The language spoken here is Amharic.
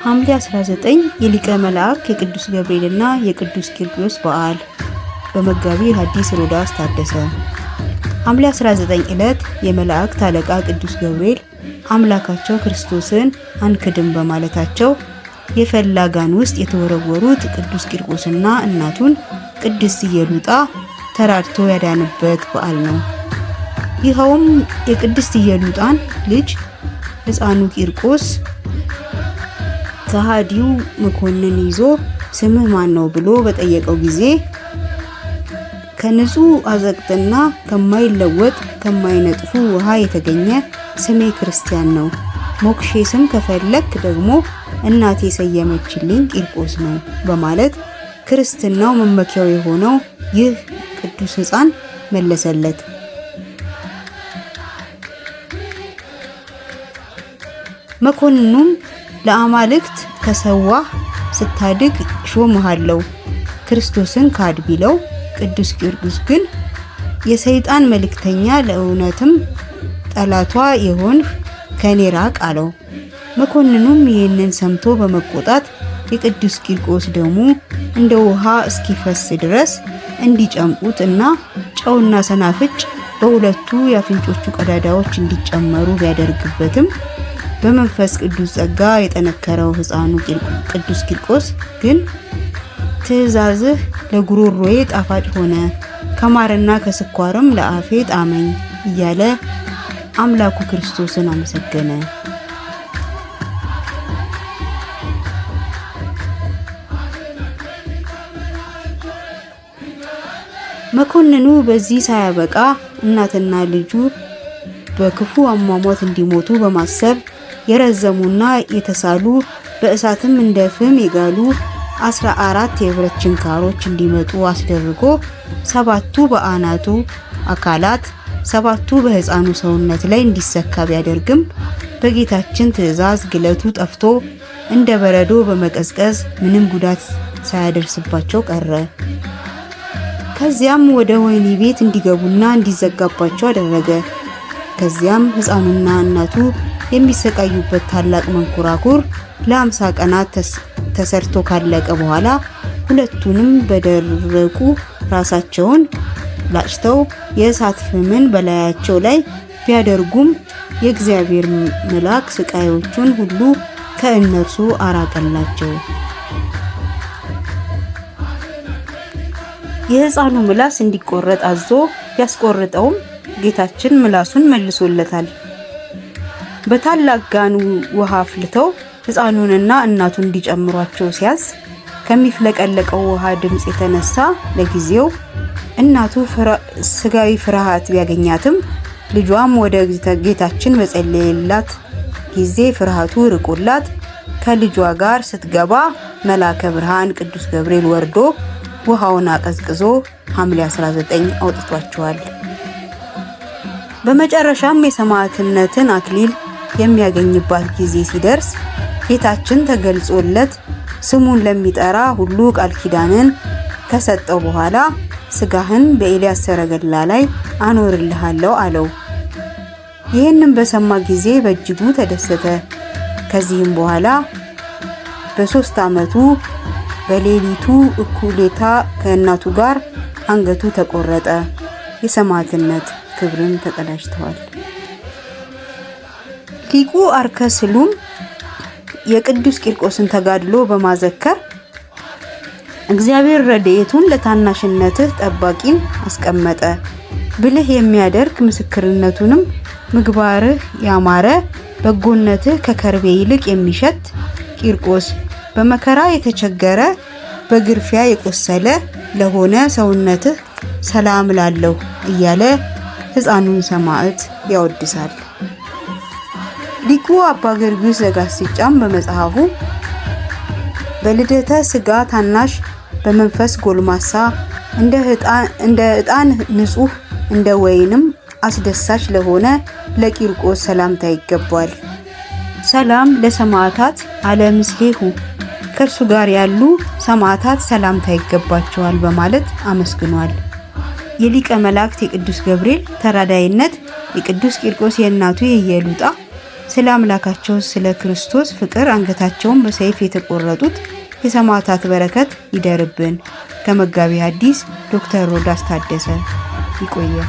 ሐምሌ 19 የሊቀ መልአክ የቅዱስ ገብርኤልና የቅዱስ ቂርቆስ በዓል በመጋቢ ሐዲስ ሮዳስ ታደሰ። ሐምሌ 19 ዕለት የመላእክት አለቃ ቅዱስ ገብርኤል አምላካቸው ክርስቶስን አንክድም በማለታቸው የፈላ ጋን ውስጥ የተወረወሩት ቅዱስ ቂርቆስና እናቱን ቅድስት ኢየሉጣ ተራድቶ ያዳንበት በዓል ነው። ይኸውም የቅድስት ኢየሉጣን ልጅ ሕፃኑ ቂርቆስ ከሃዲው መኮንን ይዞ ስምህ ማን ነው ብሎ በጠየቀው ጊዜ ከንጹህ አዘቅትና ከማይለወጥ ከማይነጥፉ ውሃ የተገኘ ስሜ ክርስቲያን ነው፣ ሞክሼ ስም ከፈለክ ደግሞ እናቴ የሰየመችልኝ ቂርቆስ ነው በማለት ክርስትናው መመኪያው የሆነው ይህ ቅዱስ ሕፃን መለሰለት። መኮንኑም ለአማልክት ከሰዋህ ስታድግ ሾምሃለሁ፣ ክርስቶስን ካድ ቢለው ቅዱስ ቂርቆስ ግን የሰይጣን መልእክተኛ ለእውነትም ጠላቷ የሆንህ ከኔ ራቅ አለው። መኮንኑም ይህንን ሰምቶ በመቆጣት የቅዱስ ቂርቆስ ደሙ እንደ ውሃ እስኪፈስ ድረስ እንዲጨምቁት እና ጨውና ሰናፍጭ በሁለቱ የአፍንጮቹ ቀዳዳዎች እንዲጨመሩ ቢያደርግበትም በመንፈስ ቅዱስ ጸጋ የጠነከረው ሕፃኑ ቅዱስ ቂርቆስ ግን ትእዛዝህ ለጉሮሮዬ ጣፋጭ ሆነ፣ ከማርና ከስኳርም ለአፌ ጣመኝ እያለ አምላኩ ክርስቶስን አመሰገነ። መኮንኑ በዚህ ሳያበቃ እናትና ልጁ በክፉ አሟሟት እንዲሞቱ በማሰብ የረዘሙና የተሳሉ በእሳትም እንደ ፍም የጋሉ 14 የብረት ችንካሮች እንዲመጡ አስደርጎ 7ቱ በአናቱ አካላት 7ቱ በሕፃኑ ሰውነት ላይ እንዲሰካ ቢያደርግም በጌታችን ትእዛዝ ግለቱ ጠፍቶ እንደ በረዶ በመቀዝቀዝ ምንም ጉዳት ሳያደርስባቸው ቀረ። ከዚያም ወደ ወህኒ ቤት እንዲገቡና እንዲዘጋባቸው አደረገ። ከዚያም ሕፃኑና እናቱ የሚሰቃዩበት ታላቅ መንኮራኩር ለ50 ቀናት ተሰርቶ ካለቀ በኋላ ሁለቱንም በደረቁ ራሳቸውን ላጭተው የእሳት ፍምን በላያቸው ላይ ቢያደርጉም የእግዚአብሔር መልአክ ስቃዮቹን ሁሉ ከእነርሱ አራቀላቸው። የሕፃኑ ምላስ እንዲቆረጥ አዞ ቢያስቆርጠውም ጌታችን ምላሱን መልሶለታል። በታላቅ ጋን ውሃ አፍልተው ሕፃኑንና እናቱን እንዲጨምሯቸው ሲያዝ ከሚፍለቀለቀው ውሃ ድምፅ የተነሳ ለጊዜው እናቱ ስጋዊ ፍርሃት ቢያገኛትም ልጇም ወደ ጌታችን በጸለየላት ጊዜ ፍርሃቱ ርቆላት ከልጇ ጋር ስትገባ መልአከ ብርሃን ቅዱስ ገብርኤል ወርዶ ውሃውን አቀዝቅዞ ሐምሌ 19 አውጥቷቸዋል። በመጨረሻም የሰማዕትነትን አክሊል የሚያገኝባት ጊዜ ሲደርስ ጌታችን ተገልጾለት ስሙን ለሚጠራ ሁሉ ቃል ኪዳንን ከሰጠው በኋላ ስጋህን በኤልያስ ሰረገላ ላይ አኖርልሃለሁ አለው። ይህንም በሰማ ጊዜ በእጅጉ ተደሰተ። ከዚህም በኋላ በ3 ዓመቱ በሌሊቱ እኩሌታ ከእናቱ ጋር አንገቱ ተቆረጠ። የሰማዕትነት ክብርን ተቀዳጅተዋል። ሊቁ አርከስሉም የቅዱስ ቂርቆስን ተጋድሎ በማዘከር እግዚአብሔር ረድኤቱን ለታናሽነትህ ጠባቂን አስቀመጠ፣ ብልህ የሚያደርግ ምስክርነቱንም ምግባርህ ያማረ በጎነትህ ከከርቤ ይልቅ የሚሸት ቂርቆስ በመከራ የተቸገረ በግርፊያ የቆሰለ ለሆነ ሰውነትህ ሰላም ላለሁ እያለ ሕፃኑን ሰማዕት ያወድሳል። ሊቁ አባ ጊዮርጊስ ዘጋስጫም በመጽሐፉ በልደተ ስጋ ታናሽ በመንፈስ ጎልማሳ እንደ ዕጣን ንጹህ እንደ ወይንም አስደሳች ለሆነ ለቂርቆስ ሰላምታ ይገባል። ሰላም ለሰማዕታት አለምስሌሁ ከእርሱ ጋር ያሉ ሰማዕታት ሰላምታ ይገባቸዋል በማለት አመስግኗል። የሊቀ መላእክት የቅዱስ ገብርኤል ተራዳይነት፣ የቅዱስ ቂርቆስ የእናቱ የኢየሉጣ ስለ አምላካቸው ስለ ክርስቶስ ፍቅር አንገታቸውን በሰይፍ የተቆረጡት የሰማዕታት በረከት ይደርብን። ከመጋቢ ሐዲስ ዶክተር ሮዳስ ታደሰ። ይቆያል።